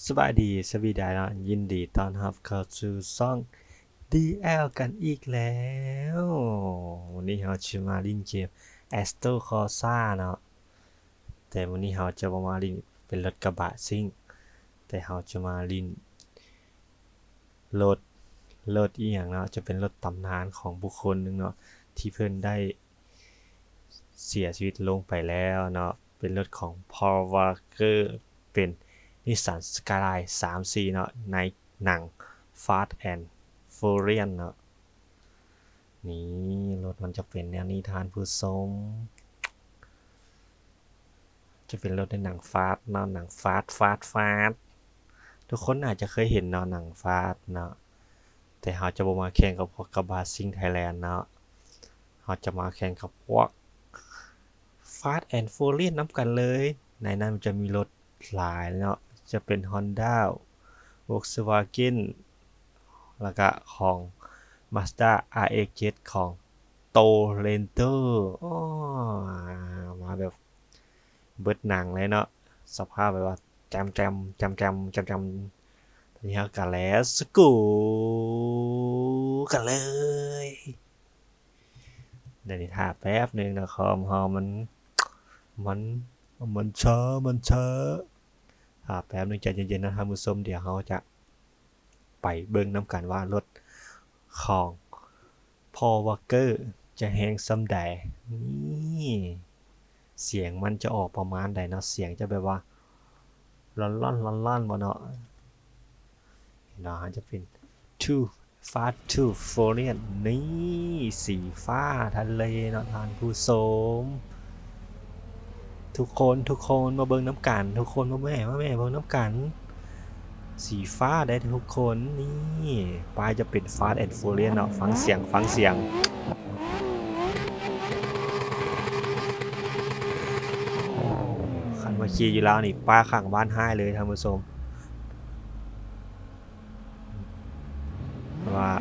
ສະບາຍດີ ສະບາຍດີເນາະ ຍິນດີຕ້ອນຮັບເຂົ້າສູ່ຊ່ອງ ດີແອລ ກັນອີກແລ້ວ. ມື້ນີ້ເຮົາຊິມາຫຼິ້ນເກມ Assetto Corsa ເນາະ, ແຕ່ມື້ນີ້ເຮົາຈະບໍ່ມາຫຼິ້ນເປັນລົດກະບະຊິ່ງ, ແຕ່ເຮົາຈະມາຫຼິ້ນລົດ, ລົດອີ່ຫຍັງເນາະ, ຈະເປັນລົດຕຳນານຂອງບຸກຄົນໜຶ່ງເນາະ ທີ່ເພິ່ນໄດ້ ເສຍຊີວິດລົງໄປແລ້ວເນາະ, ເປັນລົດຂອງ Paul Walker ເປັນ Nissan Skyline ສາມສີ່ເນາະ ໃນໜັງ Fast and Furious ເນາະ. ນີ້ລົດມັນຈະເປັນແນວນີ້ທ່ານຜູ້ຊົມ, ຈະເປັນລົດໃນໜັງ Fast ເນາະ, ໜັງ Fast Fast Fast ທຸກຄົນອາດຈະເຄີຍເຫັນເນາະ ໜັງ Fast ເນາະ. ແຕ່ເຮົາຈະບໍ່ມາແຂ່ງກັບພວກກະບະຊິ່ງໄທແລນເນາະ, ເຮົາຈະມາແຂ່ງກັບພວກ Fast and Furious ນຳກັນເລີຍ. ໃນນັ້ນມັນຈະມີລົດຫຼາຍເນາະ, ຈະເປັນ Honda, Volkswagen ແລ້ວກະຂອງ Mazda ອາເອັກເຈັດ ຂອງ Toretto. ອໍ ມາແບບ ເບິດໜັງເລີຍເນາະ, ສະພາບແບບວ່າແຈມໆ ແຈມໆ ແຈມໆ. ຕອນນີ້ເຮົາກໍ Let's go ກັນເລີຍ. ດຽວນີ້ຖ້າແປັບໜຶ່ງນະ, ຄອມເຮົາມັນ ມັນ ມັນຊ້າ ມັນຊ້າ. ຖ້າແປັບໜຶ່ງ ໃຈເຢັນໆນະທ່ານຜູ້ຊົມ, ດຽວເຮົາຈະ ໄປເບິ່ງນຳກັນວ່າລົດຂອງ Paul Walker ຈະແຮງສ່ຳໃດ. ນີ້ ສຽງມັນຈະອອກປະມານໃດເນາະ, ສຽງຈະແບບວ່າລ້ອນໆ ລ້ອນໆບໍ່ເນາະ. ເຫັນບໍ່, ຈະເປັນ Too Fast Too Furious ນີ້ ສີຟ້າທະເລເນາະທ່ານຜູ້ຊົມ. ທຸກຄົນ ທຸກຄົນມາເບິ່ງນຳກັນ, ທຸກຄົນມາແມ່ ມາແມ່ເບິ່ງນຳກັນ, ສີຟ້າໄດ໋ທຸກຄົນ. ນີ້ປ້າຍຈະເປັນ Fast and Furious ເນາະ, ຟັງສຽງ ຟັງສຽງ. ຄັນວ່າຂີ່ຢູ່ລາວນີ້ ປ້າຂ້າງບ້ານຮ້າຍເລີຍທ່ານຜູ້ຊົມ. ວ່າ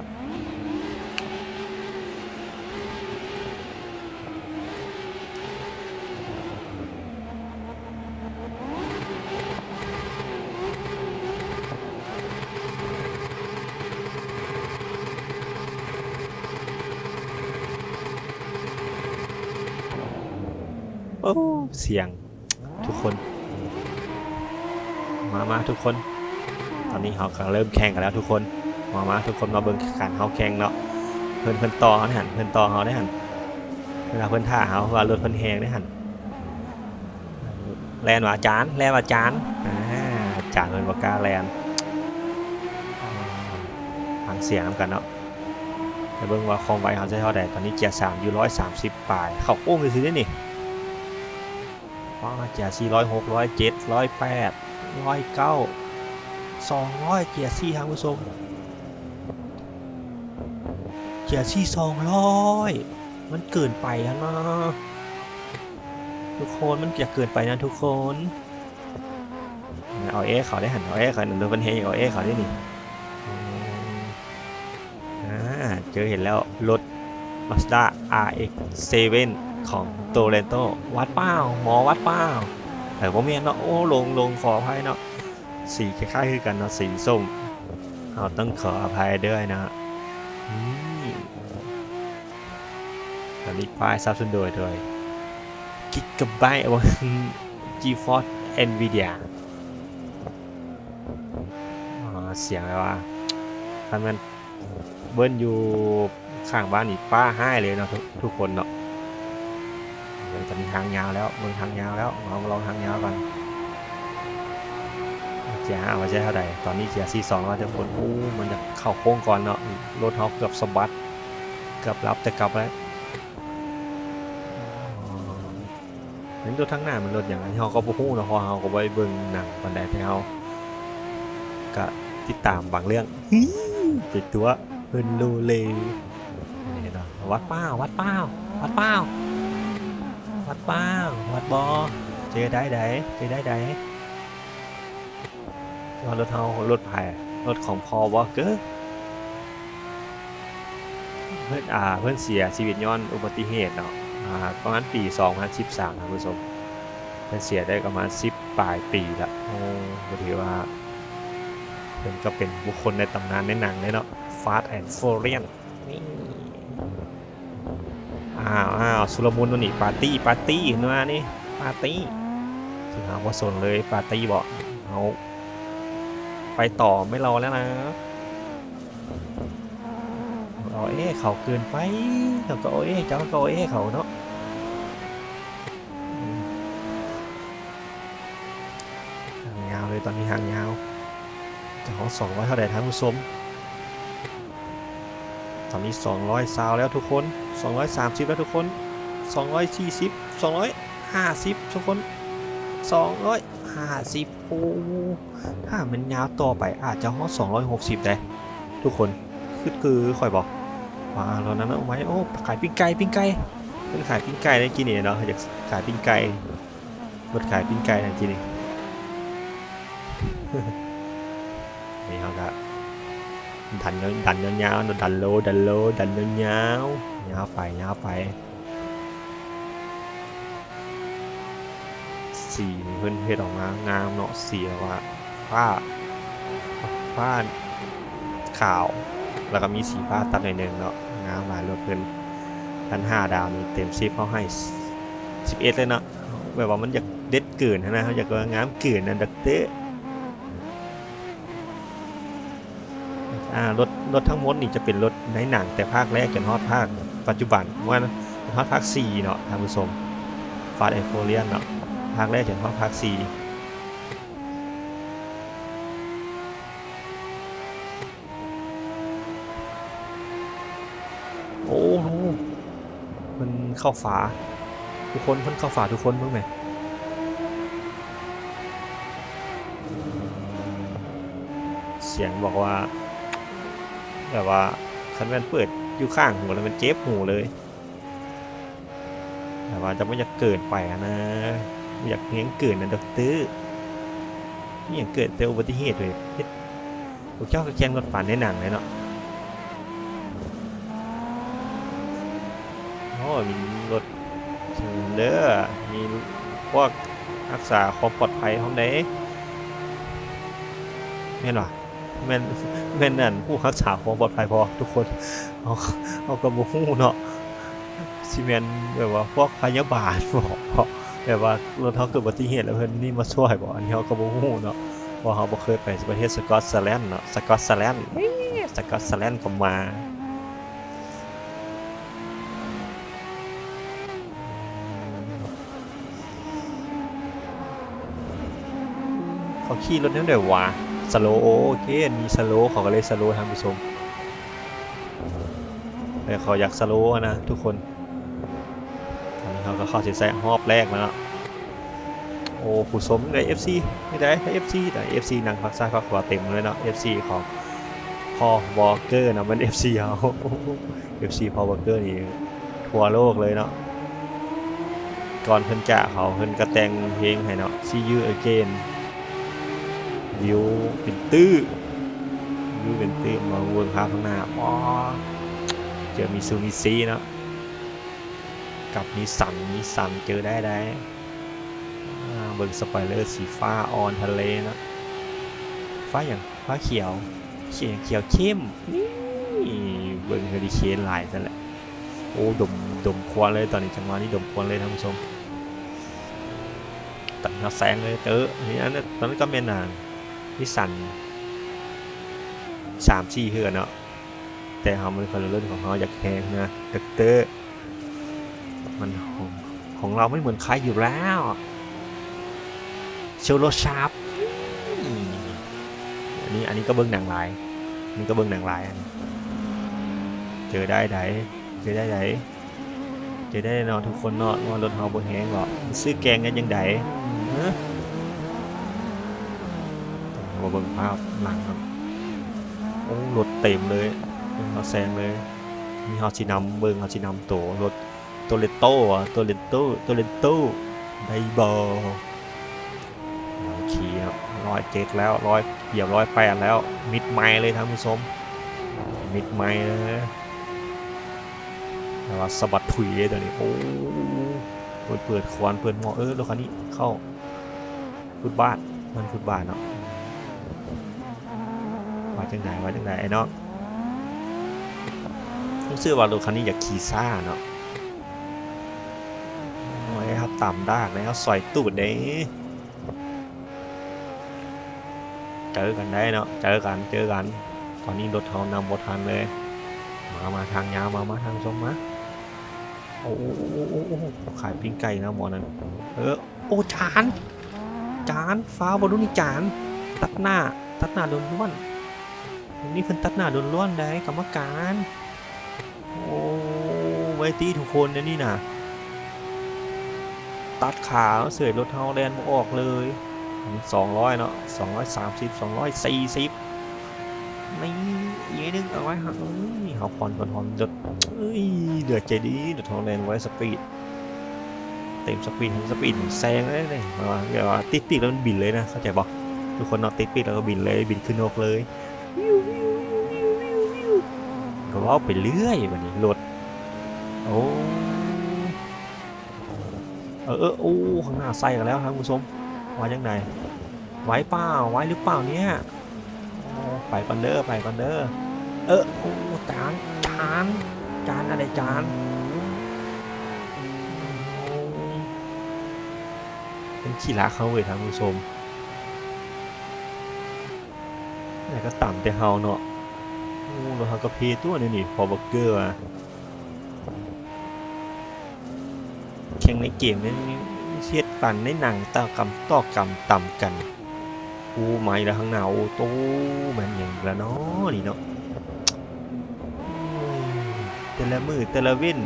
ໂອ້ ສຽງ ທຸກຄົນ ມາ ມາທຸກຄົນ, ຕອນນີ້ເຮົາກໍເລີ່ມແຂ່ງກັນແລ້ວທຸກຄົນ. ມາ ມາທຸກຄົນມາເບິ່ງການເຮົາແຂ່ງເນາະ. ເພິ່ນ ເພິ່ນຕໍ່ເຮົາເດ້ຫັ້ນ, ເພິ່ນຕໍ່ເຮົາເດ້ຫັ້ນ, ເວລາເພິ່ນຖ້າເຮົາ ວ່າລົດເພິ່ນແຮງເດ້ຫັ້ນ. ແລ່ນວ່າອາຈານ ແລ່ນວ່າອາຈານ. ອາ ອາຈານເພິ່ນບໍ່ກ້າແລ່ນ. ຟັງສຽງນຳກັນເນາະ, ໄປເບິ່ງວ່າຄວາມໄວເຮົາຈະເທົ່າໃດ. ຕອນນີ້ເກຍສາມຢູ່ຮ້ອຍສາມສິບປາຍ, ເຂົ້າໂຄ້ງຊື່ໆເດ້ນີ້. ວ້າ ເກຍສີ່ ຮ້ອຍຫົກ ຮ້ອຍເຈັດ ຮ້ອຍແປດ ຮ້ອຍເກົ້າ ສອງຮ້ອຍ ເກຍສີ່ ທ່ານຜູ້ຊົມ, ເກຍສີ່ ສອງຮ້ອຍ. ມັນເກີນໄປຫັ້ນນະທຸກຄົນ, ມັນຈະເກີນໄປນະທຸກຄົນ. ເອົາແອເຂົ້າໄດ້ຫັ້ນ, ເອົາແອເຂົ້າ, ໂດນເພິ່ນແຮງ ເອົາແອເຂົ້າໄດ້ນີ້. ອາ ເຈີເຫັນແລ້ວ ລົດ Mazda ອາ ເອັກ ເຊເວັນ ຂອງ Toretto. ວັດປ່າວ ໝໍວັດປ່າວ. ເອີ ບໍ່ແມ່ນເນາະ, ໂອ້ ຫຼົງ ຫຼົງ ຂໍອະໄພເນາະ. ສີຄ້າຍໆຄືກັນເນາະ, ສີສົ້ມ. ເຮົາຕ້ອງຂໍອະໄພດ້ວຍເນາະ. ນີ້ ຕອນນີ້ປ້າຍສະໜັບສະໜູນໂດຍ ໂດຍ Gigabyte ໂອ້ GeForce Nvidia. ອາ ສຽງແບບວ່າ ຄັນແມ່ນເບິ່ງຢູ່ຂ້າງບ້ານນີ້ ປ້າຮ້າຍເລີຍເນາະ ທຸກ ທຸກຄົນເນາະ. ເອີ ຕອນນີ້ທາງຍາວແລ້ວ, ເບິ່ງທາງຍາວແລ້ວ, ເຮົາມາລອງທາງຍາວກ່ອນ. ເກຍຫ້າວ່າຈະເທົ່າໃດ? ຕອນນີ້ເກຍສີ່ ສອງແລ້ວທຸກຄົນ. ໂອ້ ມັນຈະເຂົ້າໂຄ້ງກ່ອນເນາະ, ລົດເຮົາເກືອບສະບັດ ເກືອບຫຼັບແຕ່ກັບແລ້ວ. ເຫັນລົດທາງໜ້າມັນລົດຫຍັງ ອັນນີ້ເຮົາກໍບໍ່ຮູ້ເນາະ, ເພາະເຮົາກໍບໍ່ໄດ້ເບິ່ງໜັງປານໃດ, ແຕ່ເຮົາກະຕິດຕາມບາງເລື່ອງ. ໄປຕົວະເພິ່ນໂລເລ. ນີ້ເນາະ, ວັດປ້າວ ວັດປ້າວ ວັດປ້າວ ວັດປ້າວ ວັດບໍ່? ເຈີໄດ້ໃດ ເຈີໄດ້ໃດ. ວ່າລົດເຮົາ ລົດໃຜ? ລົດຂອງ Paul Walker. ເພິ່ນ ອ່າ ເພິ່ນເສຍຊີວິດຍ້ອນອຸບັດຕິເຫດເນາະ, ອ່າ ປະມານປີສອງພັນສິບສາມ ທ່ານຜູ້ຊົມ. ເພິ່ນເສຍໄດ້ປະມານສິບປາຍປີລະ. ໂອ້ ກໍຖືວ່າ ເພິ່ນກໍເປັນບຸກຄົນໃນຕຳນານໃນໜັງເລີຍເນາະ Fast and Furious ນີ້. ອ້າວ ອ້າວ ຊຸລະມຸນໂນນນີ້ ປາຕີ້ ປາຕີ້ ເຫັນວ່ານີ້ ປາຕີ້ ເຮົາບໍ່ສົນເລີຍ ປາຕີ້ບໍ ເຮົາໄປຕໍ່ ໄມ່ລໍແລ້ວນະ. ເອົາແອເຂົາເກີນໄປ ເຮົາກໍເອົາແອ ເຈົ້າກໍເອົາແອເຂົາເນາະ. ຫາງຍາວເລີຍ ຕອນນີ້ຫາງຍາວ. ຈະຮອດສອງຮ້ອຍເທົ່າໃດທ່ານຜູ້ຊົມ? ຕອນນີ້ສອງຮ້ອຍຊາວແລ້ວທຸກຄົນ ສອງຮ້ອຍສາມສິບແລ້ວທຸກຄົນ ສອງຮ້ອຍສີ່ສິບ ສອງຮ້ອຍຫ້າສິບທຸກຄົນ ສອງຮ້ອຍຫ້າສິບ. ໂອ້ ຖ້າມັນຍາວຕໍ່ໄປອາດຈະຮອດສອງຮ້ອຍຫົກສິບໄດ໋ທຸກຄົນ ຄຶດຄືຂ້ອຍບໍ່? ວ່າເທົ່ານັ້ນເອົາໄວ້. ໂອ້ ຂາຍປີ້ງໄກ່ ປີ້ງໄກ່ ເພິ່ນຂາຍປີ້ງໄກ່ໃນກີ້ນີ້ເນາະ ຢາກຂາຍປີ້ງໄກ່ ລົດຂາຍປີ້ງໄກ່ໃນກີ້ນີ້. ນີ້ເຮົາກະດັນ ດັນຍາວໆເນາະ ດັນໂລ ດັນໂລ ດັນຍາວໆ ຍາວໄປ ຍາວໄປ. ສີນີ້ເພິ່ນເຮັດອອກມາງາມເນາະ ສີແບບວ່າຟ້າ ຟ້າຂາວ ແລ້ວກໍມີສີຟ້າຕັດໜ້ອຍໜຶ່ງເນາະ ງາມຫຼາຍ. ລົດເພິ່ນ ຄັນຫ້າດາວນີ້ເຕັມສິບເຮົາໃຫ້ສິບເອັດເລີຍເນາະ ແບບວ່າມັນຢາກເດັດເກີນຫັ້ນນະ ເຮົາຢາກວ່າງາມເກີນນະດັກເຕີ. ອ່າ ລົດ ລົດທັງໝົດນີ້ຈະເປັນລົດໃນໜັງ ແຕ່ພາກແລກຈົນຮອດພາກປັດຈຸບັນ ວ່າຈົນຮອດພາກສີ່ເນາະທ່ານຜູ້ຊົມ Fast and Furious ເນາະ ພາກແລກຈົນຮອດພາກສີ່. ໂອ້ໂຫ ເພິ່ນເຂົ້າຝາທຸກຄົນ ເພິ່ນເຂົ້າຝາທຸກຄົນ ເບິ່ງແມ. ສຽງບອກວ່າ ແບບວ່າ ຄັນແມ່ນເປີດຢູ່ຂ້າງຫູແລ້ວມັນເຈັບຫູເລີຍ ແບບວ່າຈະບໍ່ຢາກເກີນໄປຫັ້ນນະ ບໍ່ຢາກແຮງເກີນນະດັກເຕີ. ມີຫຍັງເກີດແຕ່ອຸບັດຕິເຫດເວີຍ ເຮັດ ພວກເຈົ້າກໍແຂ່ງລົດປານໃນໜັງເລີຍເນາະ. ໂອ້ ມີລົດເດີ ມີພວກຮັກສາຄວາມປອດໄພພ້ອມເດ້ ແມ່ນບໍ່? ແມ່ນ ແມ່ນອັນຜູ້ຮັກສາຄວາມປອດໄພບໍ່ທຸກຄົນ? ເຮົາ ເຮົາກໍບໍ່ຮູ້ເນາະ ຊິແມ່ນແບບວ່າພວກພະຍາບານບໍ? ແບບວ່າລົດເຮົາເກີດອຸບັດຕິເຫດແລ້ວເພິ່ນນີ້ມາຊ່ວຍບໍ? ອັນນີ້ເຮົາກໍບໍ່ຮູ້ເນາະ ເພາະເຮົາບໍ່ເຄີຍໄປປະເທດສະກອດສະແລນເນາະ ສະກອດສະແລນ ສະກອດສະແລນກໍມາ. ເຂົາຂີ່ລົດແນວໃດຫວາ? ສະໂລ ໂອເຄ ມີສະໂລ ເຂົາກໍເລີຍສະໂລທ່ານຜູ້ຊົມ ແຕ່ເຂົາຢາກສະໂລຫັ້ນນະທຸກຄົນ. ຕອນນີ້ເຮົາກໍເຂົ້າເສັ້ນໄຊຮອບແລກແລ້ວເນາະ. ໂອ້ ຜູ້ຊົມ ໄດ້ເອັຟຊີ ໄດ້ ໄດ້ເອັຟຊີ ໄດ້ເອັຟຊີ ນັ່ງພາກຊ້າຍພາກຂວາເຕັມເລີຍເນາະ ເອັຟຊີຂອງພໍ່ວໍເກີເນາະ ແມ່ນເອັຟຊີເຮົາ ເອັຟຊີພໍ່ວໍເກີນີ້ທົ່ວໂລກເລີຍເນາະ. ກ່ອນເພິ່ນຈາກເຮົາ ເພິ່ນກໍແຕ່ງເພງໃຫ້ເນາະ See you again. ວິວເປັນຕື້ ວິວເປັນຕື້ ມາເບິ່ງພາບຂ້າງໜ້າ ອໍ ເຈີມີຊູມິຊີເນາະ ກັບນິສສັນ ນິສສັນເຈີໄດ້ໃດ. ອ່າ ເບິ່ງສະປອຍເລີສີຟ້າອ່ອນທະເລເນາະ ຟ້າຫຍັງ? ຟ້າຂຽວ ຂຽວ ຂຽວເຂັ້ມ ນີ້ ເບິ່ງເຮີລິເຄນຫຼາຍຊັ້ນແຫຼະ. ໂອ້ ດົມ ດົມຄວັນເລີຍ ຕອນນີ້ຈັງຫວະນີ້ດົມຄວັນເລີຍທ່ານຜູ້ຊົມ. ຕັດແນວແຊງເລີຍ ເອີ ອັນນີ້ ອັນນັ້ນ ຕອນນັ້ນກໍແມ່ນ ອ່າ ນິສສັນ ສາມສີ່ ຄືກັນເນາະ ແຕ່ເຮົາມັນຄົນລະລຸ້ນ ຂອງເຮົາຢາກແຮງນະ ດັກເຕີ ມັນ ຂອງ ຂອງເຮົາມັນເໝືອນໃຄຢູ່ແລ້ວ ໂຊໂລຊາບ ອືມ ອັນນີ້ ອັນນີ້ກໍເບິ່ງໜັງຫຼາຍ ອັນນີ້ກໍເບິ່ງໜັງຫຼາຍ ອັນນີ້ ເຈີໄດ້ໃດ ເຈີໄດ້ໃດ ເຈີໄດ້ເນາະທຸກຄົນເນາະ ວ່າລົດເຮົາບໍ່ແຮງເນາະ ມັນຊື້ແກ່ງກັນຈັ່ງໃດ ເອີ ເຮົາມາເບິ່ງພາບຫຼັງເນາະ ໂອ້ ລົດເຕັມເລີຍ ເບິ່ງເຮົາແຊງເລີຍ ນີ້ເຮົາຊິນຳ ເບິ່ງເຮົາຊິນຳໂຕລົດ ໂຕເຣນໂຕ ໂຕເຣນໂຕ ໂຕເຣນໂຕ ໄດ້ບໍ່? ໂອເຄເນາະ ຮ້ອຍເຈັດແລ້ວ ຮ້ອຍ ຢຽບຮ້ອຍແປດແລ້ວ ມິດໃໝ່ເລີຍທ່ານຜູ້ຊົມ ມິດໃໝ່ເລີຍ ແຕ່ວ່າສະບັດຖຸຍເລີຍໂຕນີ້ ໂອ້ ເປີດ ເປີດຄວັນ ເປີດໝອກ ເອີ ລົດຄັນນີ້ເຂົ້າຟຸດບາດ ມັນຟຸດບາດເນາະ. ວ່າຈັ່ງໃດ ວ່າຈັ່ງໃດອ້າຍນ້ອງ? ຮູ້ສຶກວ່າລົດຄັນນີ້ຢາກຂີ່ຊ້າເນາະ. ໂອ້ຍ ເຮົາຕຳດາກແລ້ວ ເຮົາສອຍຕູດເດ້. ເຈີກັນໄດ້ເນາະ ເຈີກັນ ເຈີກັນ. ຕອນນີ້ລົດເຮົານຳບໍ່ທັນເລີຍ. ມາ ມາທາງຍາວ ມາ ມາທາງຊົມມາ. ໂອ້ ໂອ້ ຂາຍປີ້ງໄກ່ນະໝໍນັ້ນ. ເອີ ໂອ້ ຈານ ຈານ ຟ້າວບໍ່ລຸນີ້ຈານ. ຕັດໜ້າ ຕັດໜ້າລ້ວນໆ. ນີ້ເພິ່ນຕັດໜ້າລ້ວນໆ ໃດ໋ກຳມະການ. ໂອ້ ໄວຕິທຸກຄົນ ແນວນີ້ນະ ຕັດຂາເສີຍ ລົດເຮົາແລ່ນບໍ່ອອກເລີຍ. ສອງຮ້ອຍເນາະ ສອງຮ້ອຍສາມສິບ ສອງຮ້ອຍສີ່ສິບ. ນີ້ ອີກໜ້ອຍໜຶ່ງ ເອົາໄວ້ ເຮົາ ເອີຍ ເຮົາຜ່ອນ ຜ່ອນ ຜ່ອນລົດ. ເອີຍ ເຫຼືອໃຈດີ ລົດເຮົາແລ່ນໄວສະປີດ ເຕັມສະປີດ ສະປີດແຊງເລີຍເດ້. ແບບວ່າ ແບບວ່າຕິດປີກແລ້ວມັນບິນເລີຍນະ ເຂົ້າໃຈບໍ່ທຸກຄົນເນາະ? ຕິດປີກແລ້ວກໍບິນເລີຍ ບິນຂຶ້ນນົກເລີຍ. ກໍເວົ້າໄປເລື້ອຍບັດນີ້ລົດ. ໂອ້ ເອີ ເອີ ໂອ້ ຂ້າງໜ້າໃສ່ກັນແລ້ວທ່ານຜູ້ຊົມ. ວ່າຈັ່ງໃດ? ໄວເປົ່າ? ໄວຫຼືເປົ່າເນຍ? ໂອ້ ໄປກ່ອນເດີ ໄປກ່ອນເດີ. ເອີ ໂອ້ ຈານ ຈານ ຈານ ອັນໃດຈານ? ໂອ້ ມັນຂີ້ລາກເຮົາເວີຍທ່ານຜູ້ຊົມ. ແລ້ວກໍຕຳແຕ່ເຮົາເນາະ. ໂອ້ ລົດເຮົາກໍເພຕົວະແນວນີ້ ພໍບັກເກີວ່າ. ແຂ່ງໃນເກມນີ້ ເຮັດປັນໃນໜັງ ຕໍ່ກຳ ຕໍ່ກຳຕຳກັນ. ໂອ້ ມາອີກແລ້ວທາງໜ້າ. ໂອ້ໂຕ ແມ່ນຫຍັງອີກແລ້ວເນາະນີ້ເນາະ. ໂອ້ຍ ແຕ່ລະມື້ແຕ່ລະເວັນ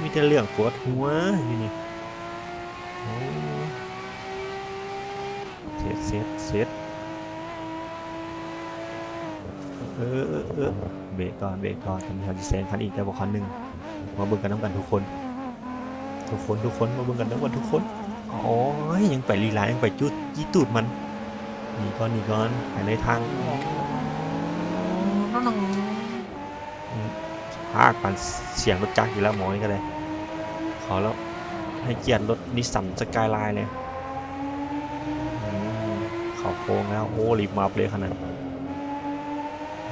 ມີແຕ່ເລື່ອງປວດຫົວຢູ່ນີ້. ໂອ້ ເສັດ ເສັດ ເສັດ. ເອີ ເອີ ເອີ ເບຣກກ່ອນ ເບຣກກ່ອນ. ຕອນນີ້ເຮົາຊິແຊງຄັນອີກແລ້ວບໍ່ ຄັນໜຶ່ງ. ມາເບິ່ງກັນນຳກັນທຸກຄົນ ທຸກຄົນ ທຸກຄົນ ມາເບິ່ງກັນນຳກັນທຸກຄົນ. ໂອ້ຍ ຍັງໄປລີລາ ຍັງໄປຈູດ ຈີ້ຕູດມັນ. ໜີກ່ອນ ໜີກ່ອນ ໄປໃນທາງ. ອືມ ພາກປານສຽງລົດຈັກອີກແລ້ວໝໍນີ້ກໍໄດ້. ເຂົ້າແລ້ວ ໃຫ້ກຽດລົດນິສສັນສະກາຍລາຍເລີຍ. ອືມ ເຂົ້າໂຄ້ງແລ້ວ. ໂອ້ ລີບມາບເລີຍຂະໜາດ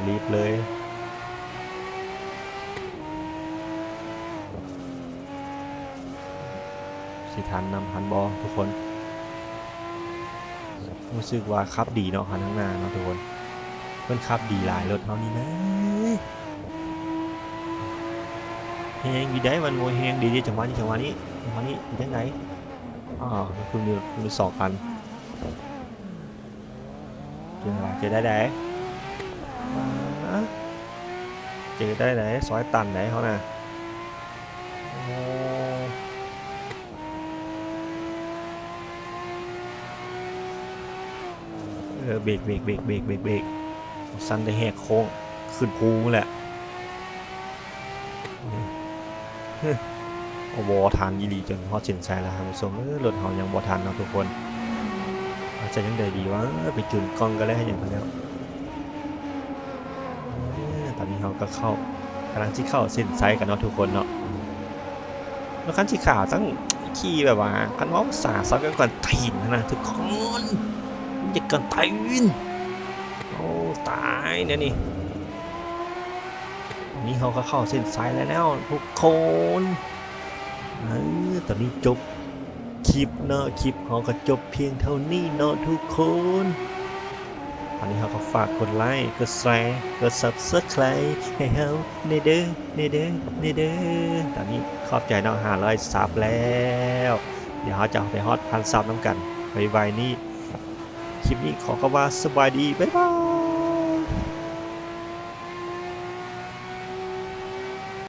ລີບເລີຍ. ຊິທັນນຳທັນບໍ່ທຸກຄົນ? ຮູ້ສຶກວ່າຂັບດີເນາະ ຄັນທາງໜ້າເນາະທຸກຄົນ. ເພິ່ນຂັບດີຫຼາຍ ລົດເຮົານີ້ນະ. ແຮງຢູ່ໃດ໋ ມັນບໍ່ແຮງ. ດີໆ ຈັງຫວະນີ້ ຈັງຫວະນີ້ ຈັງຫວະນີ້ ເປັນຈັ່ງໃດ? ອ້າວ ເພິ່ນມີ ເພິ່ນມີສອງຄັນ. ເຈີ ເຈີໄດ້ໃດ໋ ເຈີໄດ້ໃດ໋. ຊອຍຕັນໃດ໋ເຮົານະ. ໂອ້ ເອີ ເບຣກ ເບຣກ ເບຣກ ເບຣກ ເບຣກ ເບຣກ. ຊັ້ນໄດ້ແຫກໂຄ້ງຂຶ້ນພູພຸ້ນແຫຼະ. ໂອ້ ບໍ່ທັນອີ່ຫຼີ ຈົນຮອດເສັ້ນໄຊແລ້ວທ່ານຜູ້ຊົມເອີຍ. ລົດເຮົາຍັງບໍ່ທັນເນາະທຸກຄົນ. ເຮົາຈະຈັ່ງໃດດີວະ? ໄປຈູນກ້ອງກໍແລ້ວ ເຮັດຫຍັງກໍແລ້ວ. ເອີ ຕອນນີ້ເຮົາກໍເຂົ້າ ກຳລັງຊິເຂົ້າເສັ້ນໄຊກັນເນາະທຸກຄົນເນາະ. ລົດຄັນສີຂາວ ຕັ້ງຂີ່ແບບວ່າ ຄັນເວົ້າພາສາຊາວກວນຕີນຫັ້ນນະທຸກຄົນ ມັນຢາກກວນຕີນ. ໂອ້ ຕາຍແນວນີ້. ອັນນີ້ເຮົາກໍເຂົ້າເສັ້ນໄຊແລ້ວເນາະທຸກຄົນ. ເອີ ຕອນນີ້ຈົບຄລິບເນາະ ຄລິບເຮົາກໍຈົບພຽງເທົ່ານີ້ເນາະທຸກຄົນ. ຕອນນີ້ເຮົາກໍຝາກກົດໄລ ກົດແຊ ກົດ Subscribe ໃຫ້ເຮົາແດ່ເດີ ແດ່ເດີ ແດ່ເດີ. ຕອນນີ້ຂອບໃຈເນາະ ຫ້າຮ້ອຍຊັບແລ້ວ. ດຽວເຮົາຈະໄປຮອດພັນຊັບນຳກັນໄວໆນີ້. ຄລິບນີ້ຂໍຄຳວ່າສະບາຍດີ ບາຍບາຍ.